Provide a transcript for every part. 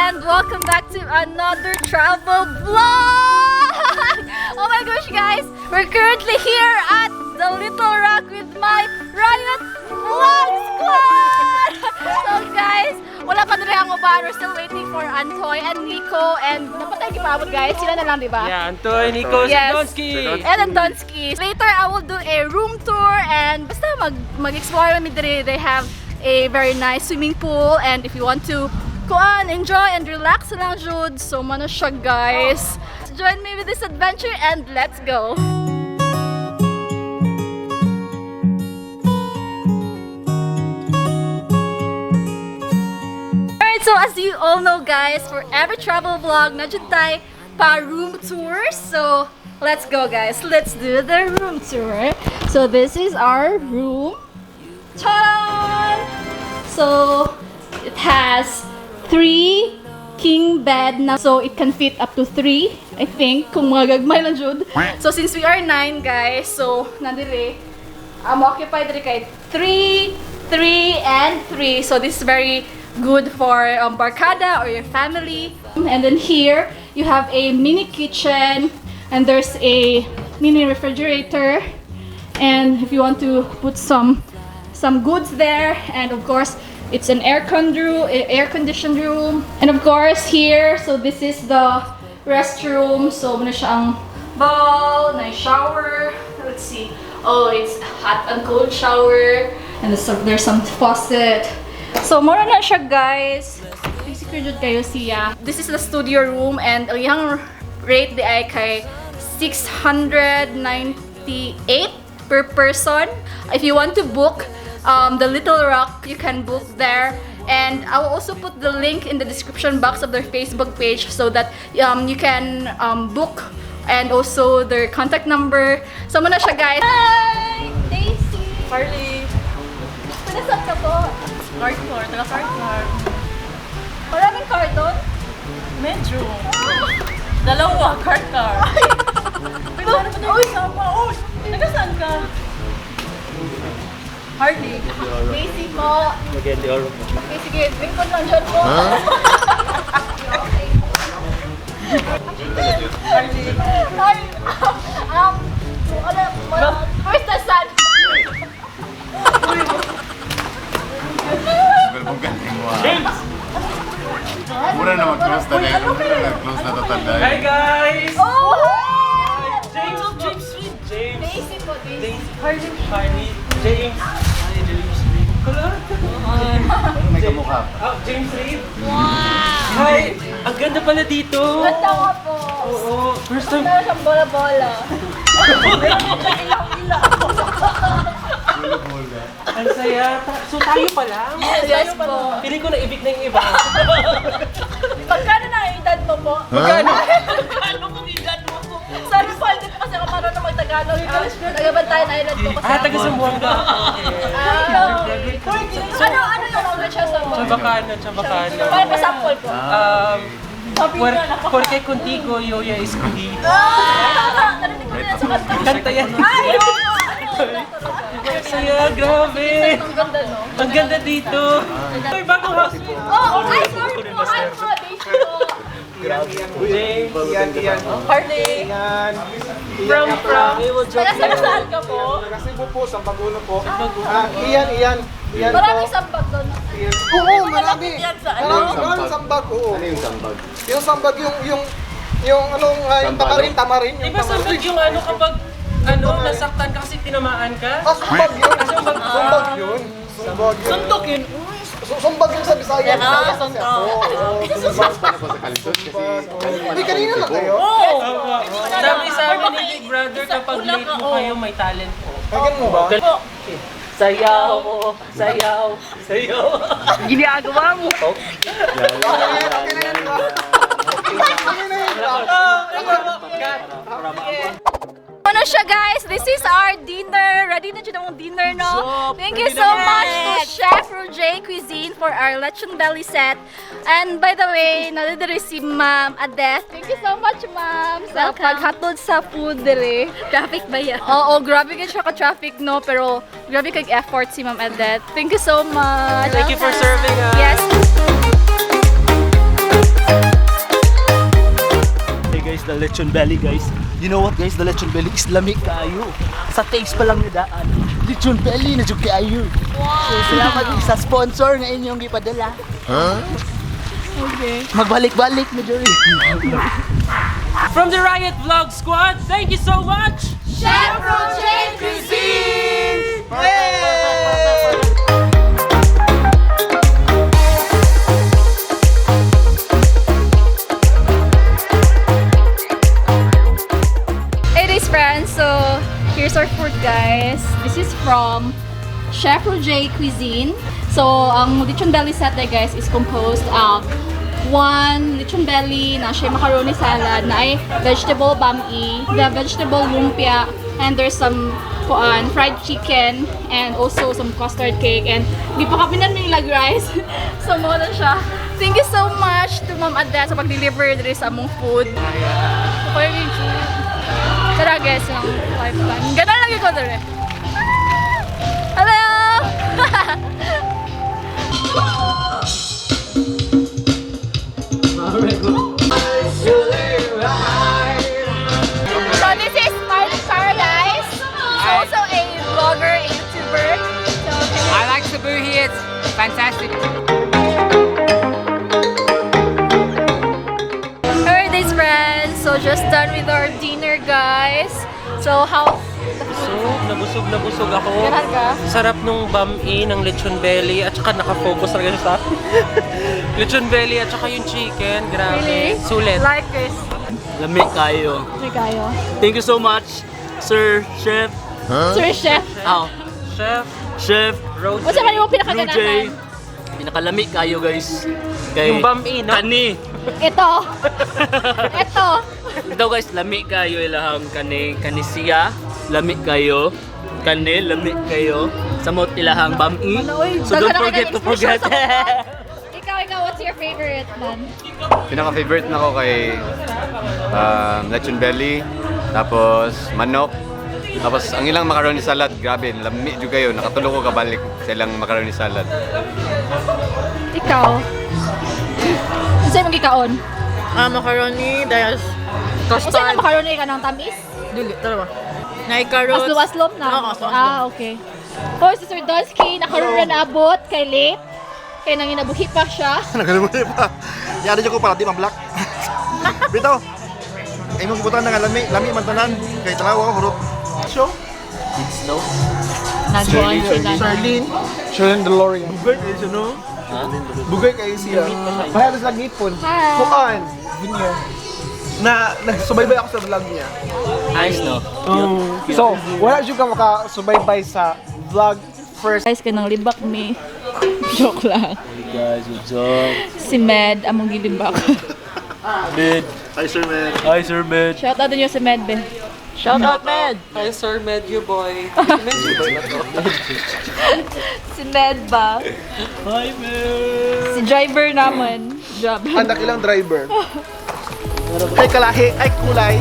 and welcome back to another travel vlog! Oh my gosh guys, we're currently here at the Little Rock with my Riot Vlog Squad! So guys, wala pa rin ang uban. We're still waiting for Antoy and Nico and napatay di maabot guys, sila na lang diba? Yeah, Antoy, Nico, yes. Donski! And Donski. Later I will do a room tour and basta mag-explore kami diri. They have a very nice swimming pool and if you want to enjoy and relax lang Jude, so mano siya guys. Join me with this adventure and let's go! Alright, so as you all know guys, for every travel vlog, nandiyan tayo pa room tour. So let's go guys, let's do the room tour. So this is our room. Ta-da! So it has 3 king bed na, so it can fit up to 3, I think, kung mga gagmay lang Jude. So since we are 9 guys, so nandiri occupied diri kay 3, 3, and 3. So this is very good for barkada or your family. And then here you have a mini kitchen and there's a mini refrigerator, and if you want to put some goods there, and of course it's an air-conditioned room. And of course here, so this is the restroom. So muna siyang bowl, nice shower. Let's see. Oh, it's hot and cold shower. And there's some faucet. So mura na siya guys. Basically jud kayo siya. This is the studio room and ang iyang rate di ay kay 698 per person. If you want to book the Little Rock, you can book there, and I will also put the link in the description box of their Facebook page so that you can book, and also their contact number. So muna siya guys. Hi! Daisy! Carly! Pinasat ka po? Cardboard, taga-cardboard. Maraming cardon? Medyo. Dalawa, card-card. Pinano pa tayo kasama? Uy! Nagasan ka? Harley. Daisy po. Maganda yung Okay, sige. Drink ko lang dyan po. Harley. Ay! Where's the sun? James! Mura na mag-close na ngayon. Mura na close na tatanda. Hi guys! Oh! James! Daisy po, Daisy. Harley. James. Hi, James Reed. May kamukha pa. Oh, James Reed. Wow! Hi! Ang ganda pala dito. Ganda nga po. Oo. First time. Meron siyang bola-bola. Ang saya. So tayo pa lang? Yes po. Piling ko na-ibig na yung iba. Magkano na yung edad mo po? Magkano? Magkano mong edad mo po? Sabi po, hindi po kasi ako marunong mag-Tagalog. Taga-Bantayan Island po kasi Taga Sambuanga. Ano yung mga siya sa mga? Chabacano. Para pa sample po. Porque contigo yo ya escogí. Narinig ko na sa kanta. Kanta yan. Ay! Saya, grabe. Ang ganda, no? Ang ganda dito. Ay, bagong house. Oh, ay, sorry po. Ay, po. Thank you po. James. Iyan. Party. From. Taga-saan ka po? Taga Cebu po, Sampagulo po. Iyan Maraming po. sambag doon. Oo, marami. Yan sa ano? Maraming sambag, oo. Ano yung sambag? Yung sambag, yung tamarin. Di ba sambag yung ano kapag nasaktan ka kasi tinamaan ka? Sumbag yun. Sumbag yun. Suntok yun. Sumbag yun sa Bisaya. Sumbag pa na po sa kalisod kasi... Hindi, kanina lang kayo. Sabi sa amin ni Big Brother, kapag late mo kayo, may talent po. Kaya mo ba? Sayaw. Ginagawa mo. Ano siya guys? This is our dinner. Ready na siya ng dinner, no? Thank you so much to Chef Brgy Cuisine for our lechon belly set. And by the way, nandito si Ma'am Adeth. Thank you so much, Ma'am, sa paghatod sa food dire. Traffic ba yan? Oo, grabe ka siya ka-traffic, no? Pero grabe kag-effort si Ma'am Adeth. Thank you so much. Thank you for serving us. Yes. guys, the lechon belly guys. You know what guys, the lechon belly is lamig kayo. Sa taste pa lang nidaan. Lechon belly na jud kayo. So, salamat sa sponsor nga inyong gipadala. Okay. Magbalik-balik na jud. From the Riot Vlog Squad, thank you so much! Chef Brgy Cuisine! Hey days friends, so here's our food guys. This is from Chef Brgy Cuisine. So ang lechon belly set there guys is composed of one lechon belly na siya macaroni salad na ay vegetable bami, the vegetable lumpia, and there's some fried chicken and also some custard cake, and di pa kami nilag rice. So mo na siya. Thank you so much to Ma'am Ada sa pag-deliver diri sa among food. Okay, Jude. Tara guys, ang lifetime. Ganun lagi ko dere. Hello! So this is Martin Paradise. He's also a vlogger, a YouTuber. So I like Cebu here, it's fantastic. alright, these friends. So just done with our dinner, guys. So how? Nabusog ako. Ganun ka? Sarap nung bami ng lechon belly at saka nakafocus talaga siya sa lechon belly at saka yung chicken. Grabe. Really? Sulit. Like this. Lamig kayo. Hindi kayo. Thank you so much, Sir Chef. Sir Chef. Oh, Chef, Chef Road. What's naman yung Brgy. pinakaganahan? Pinakalamig kayo guys. Kay Yung bami, no? Kani. Ito. Ito. Ito guys, lamig kayo ilahang kani siya. Lamig kayo. Kani, lamig kayo. Samot ilahang bami. So don't forget to forget. Ikaw, what's your favorite man? Pinaka-favorite na ko kay lechon belly, tapos manok, tapos ang ilang macaroni salad, grabe, lami jud kayo, nakatulog ko kabalik sa ilang macaroni salad. Ikaw. Sa'yo mong gikaon? Macaroni, dahil O sa'yo custard. na macaroni ka ng tamis? Dili, dalawa. Nai-carrots. Aslo-aslom na? Oo, aslo-aslom. Okay. Oh, si Sir Donsky, nakaroon na naabot kay late. Kaya nang inabuhi pa siya. Nakalimutan pa. Yari dyan ko para di ma-black. Bito, ay mong kibutan na nga lami mantanan. Kay talawa ko, hurot. Show? Nagbuhan sila. Charlene DeLorean. Bugay kayo siya, no? Bugay kayo siya. Mahalas lang ngipon. Hi. Kuan, Vinyo. Na nagsubaybay ako sa vlog niya. Nice no. So, wala siya ka makasubaybay sa vlog first. Guys, kanang libak me. Joke lang. Guys, good job. Si Med, among gilibak. Med. Hi, Sir Man. Hi, Sir Med. Shout out niyo si Med, be. Shout out, Med! Hi, Sir Medyo Boy. Si Med ba? Hi, Med. Si driver naman. Job. Anak ilang driver. Ay kalahi, ay kulay.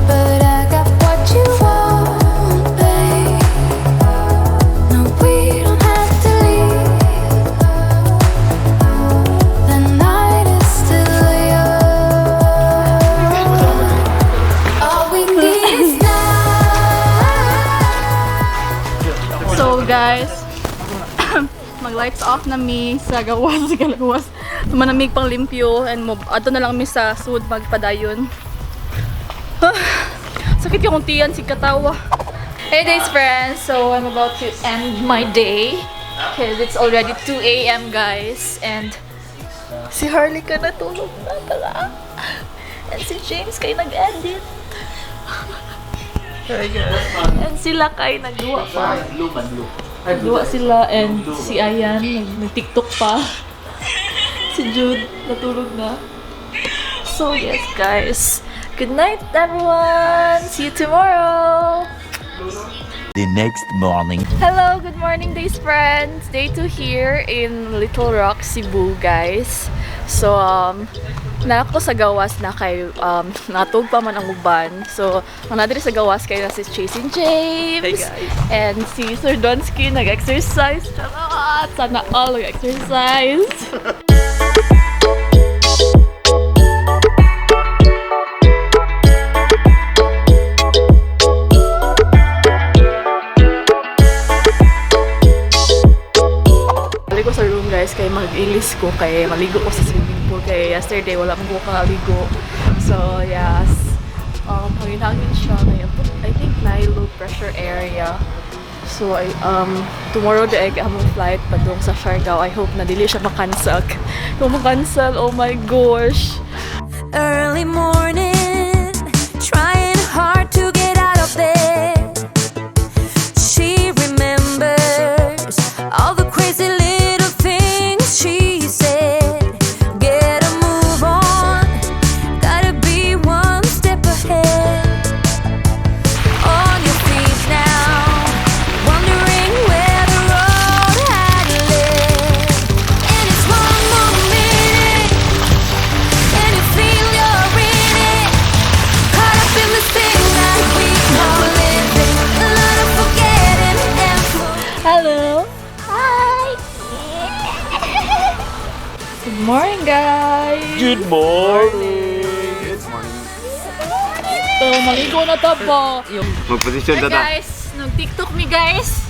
But I got what you want, babe. No, we don't have to leave. The night is still young. All we need is now. So guys, mag-lights off na mi sa gawas, sa galawas. Manamig pang limpyo and ato na lang mi sa sud magpadayon. Sakit yung tiyan si katawa. Hey days friends, so I'm about to end my day because it's already 2 a.m. guys, and si Harley ka natulog na tala. And si James kay nag-edit. And sila kay nagduwa pa. Nagduwa sila and si Ayan nag-tiktok pa. Si Jude natulog na. So yes guys, good night everyone. See you tomorrow. The next morning. Hello, good morning days friends. Day 2 here in Little Rock Cebu guys. So na ako sa gawas na kay natug pa man ang uban. So ang nadiri sa gawas kay na si Chasing James. Hey guys. And si Sir Donsky nag-exercise. Charot! Sana all nag-exercise. balik ko sa room guys kay mag-ilis ko kay maligo ko sa swimming pool kay yesterday wala man ko kaligo. So yes, hangin siya ngayon. I think na low pressure area. So tomorrow the among flight padung sa Siargao. I hope na dili siya makansel. Kung makansel, oh my gosh. Early morning, trying hard to get out of bed. She remembers all the crazy little things she said. Get a move on, gotta be one step ahead. On your feet now, wondering where the road had led. And it's one more minute, and you feel you're in it. Caught up in this thing that we call living. A lot of forgetting and Hello! Hi! Good morning, guys! Good morning! So, maligo na to po. Mag-position Hey na ta. guys, nag-TikTok me guys.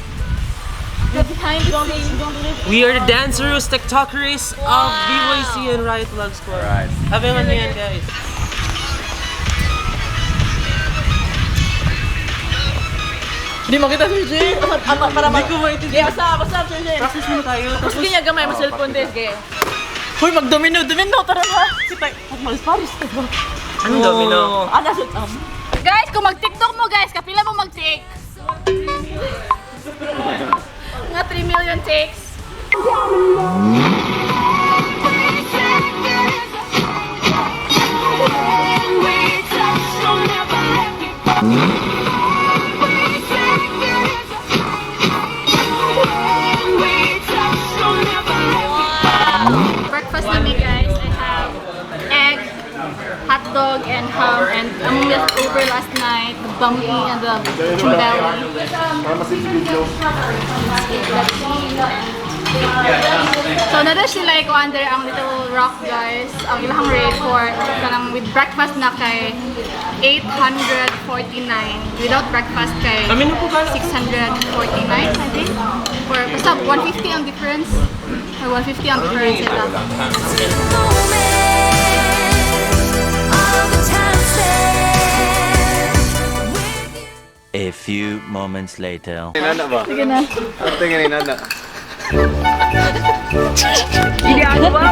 The behind the scenes. We are the dancers, TikTokers of BYC and Riot Vlog Squad. Right. Abangan nyo yan, guys. Hindi makita si Jay. Para Hindi ko maintindihan. Basta, Sir Jay. Practice muna tayo. Tapos ganyan gamay, mas cellphone din. Kaya. Hoy, mag-domino, tara na. Mag-Paris, diba? Anong domino? Nasa Guys, kung mag-TikTok mo guys, kapila mo mag-take? Mga 3 million takes. Breakfast namin guys, I have egg, hot dog, and ham, and ang leftover last night, the bambi and the chumbeli. So nada sila ko under ang Little Rock guys. Ang ilang rate for kanang with breakfast na kay 849. Without breakfast kay 649 I think. For basta 150 ang difference. Or 150 ang difference ito. A few moments later. Inana ba? Sige na. Ate nga inana. Hindi ako ba?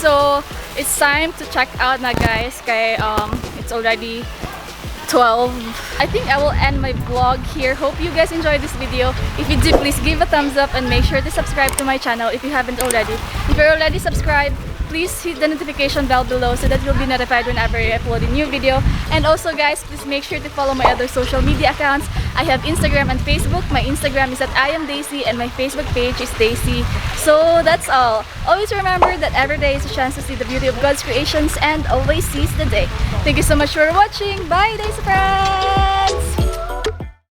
So it's time to check out na guys kay it's already 12. I think I will end my vlog here. Hope you guys enjoyed this video. If you did, please give a thumbs up and make sure to subscribe to my channel if you haven't already. If you're already subscribed, please hit the notification bell below so that you'll be notified whenever I upload a new video. And also guys, please make sure to follow my other social media accounts. I have Instagram and Facebook. My Instagram is at iamdaysee and my Facebook page is Daisy. So that's all. Always remember that every day is a chance to see the beauty of God's creations and always seize the day. Thank you so much for watching. Bye, Daisy friends!